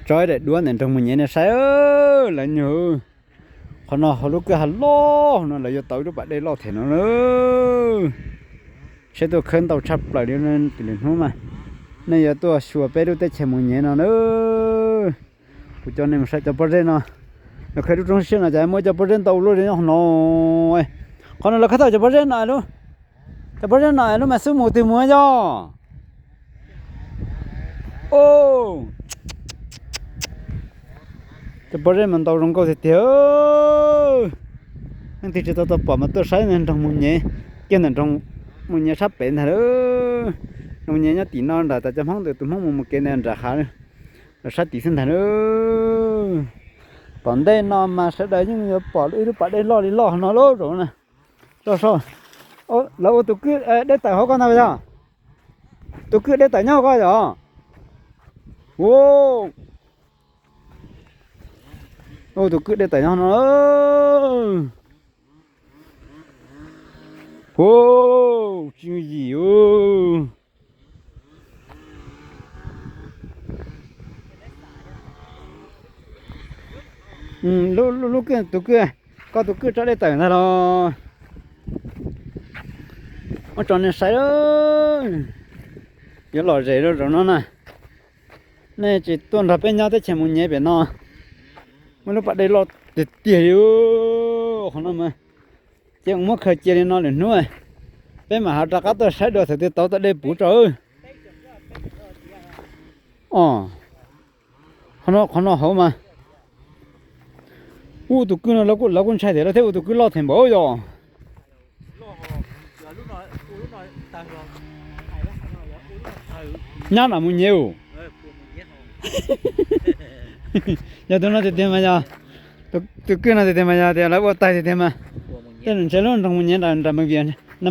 Tso ib daim duab ntawm nroog Mus Nyev nej saib, lawv nyuag, qhov no hauv lub kwj ha loj no lawv yuav tau ib lub pas dej loj them no na. Saib tuaj khawb ntau tshaj plaws li lwm hnub mas nej yuav tuaj xyuas peb lub teb chaws Mus Nyev no na. Kuv coj nej mus saib cov pob zeb no. Lawv khawb lub roob siab no cas muaj cov pob zeb ntau luaj li nyob qhov no. Qhov no lawv khawb tau cov pob zeb no, cov pob zeb no lub mas xub mus twg mus yog. Cov pob zeb mas ntau zoo nkauj tiag tiag. Leej twg tsis tau tau pom mas tuaj saib nroog Mus Nyev, kiag ntawm nroog Mus Nyev sab pem ntag lawm. Nroog Mus Nyev nyob tim no nram tas cov Hmoob ntawm tus Hmoob mus mus kev ntawd nram hav, lawv sab tim xwb ntag lawm. Tom ntej no mas sawv daws yeej yuav pom ib lub pas dej loj li loj no lawm zaum na. Loj so. Lawv ua tus kwj dej tawm hauv ko ntag yog? Tus kwj dej tawm nyob hauv ko yog? Ua tus kwj dej tawm nyob no. Ua, tsis yim. Lub kwj, tus kwj, koj tus kwj tso dej tawm ntag los. Muab tso nej saib, yuav lom zem rau zaum no na. Nej tsis tuaj nrog peb nyob teb chaws Mus Nyev pem no, muaj lub pas dej loj tiag tiag li. Qhov no mas ces muab khaws cia li no lwm hnub peb mam ho rov qab tuaj saib dua thaum twg tau tau dej puv tso. Qhov no, qhov no hauv mas, ua tus kwj no lawv kuj ntshai tias lawv thiaj ua tus kwj loj them npaum yog. Nyab mam Mus Nyev. Yog tus no tiag tiag mas yog, tus kwj no tiag tiag mas yog tias lawv ua tag tiag tiag mas, tej zaum ntshe lub nroog Mus Nyev nram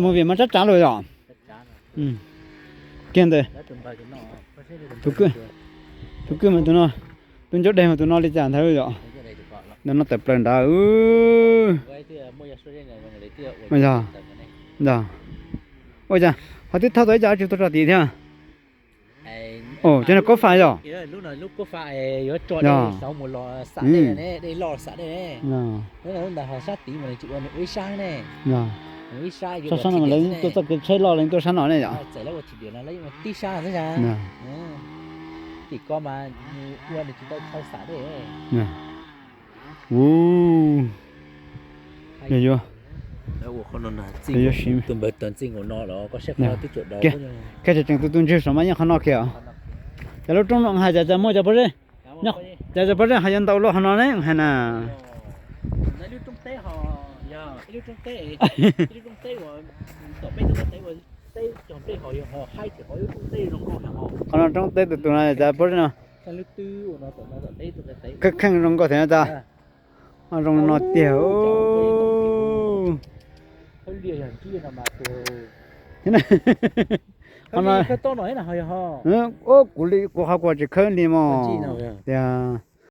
movie mas tsab tsav lawm yom. Kiag ntawd, tus kwj, tus kwj mas tus no, tus ncauj deg mas tus no li cas ntag yom. Ntawm no tawm plaws nrad. Yog, yog, ua cas ho twb thauj tau ib co tsis tuaj tso tid thiab. Cov no kob fas yog? Sab no mas lawv tuaj txoj kev tsheb loj lawv tuaj sab no ne yom. Yog yuav, yog yuav siv. Koj tseem tseem tus tus ntswg saum mas yeej qhov no kiag. Ces lub roob no hais tias cas muaj cov pob zeb, cas cov pob zeb ho yuav ntau luaj qhov no ne hais na. Qhov no roob teb tus tus no cas pob zeb no kheej kheej zoo nkauj thiab no cas. Zoo no tiag. Qhov no, kuv li kuv qhov kuv tsis khawb li mog tiag.